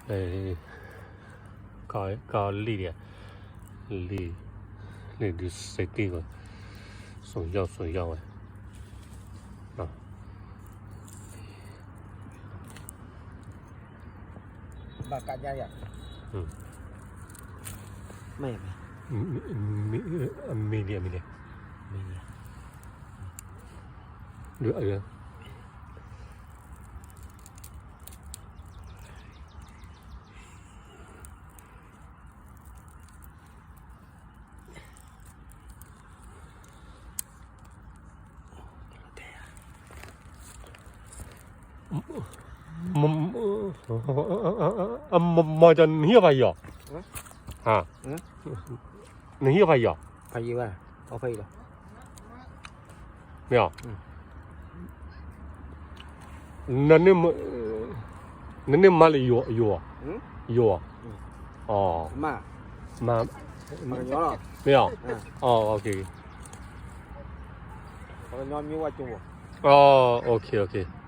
အဲ ကလံၣ်ဒံး လံၣ် လံၣ်ဒုးစဲးတံၢ်ဝဲ စိၤယီၢ်စိၤယီၢ်ဝဲ ဘၣ်ကးညါယၤ အမံၤဒံး အမံၤဒံး ဒုး မ့ၢ်ကနဟံၣ်ဖးယံၤအီၤ, နဟံၣ်ဖးယံၤအီၤ, မ့ၢ်, နန့ၢ်မါလၢယိၤ, ယိၤ, ယိၤ, မ့ၢ်, အ,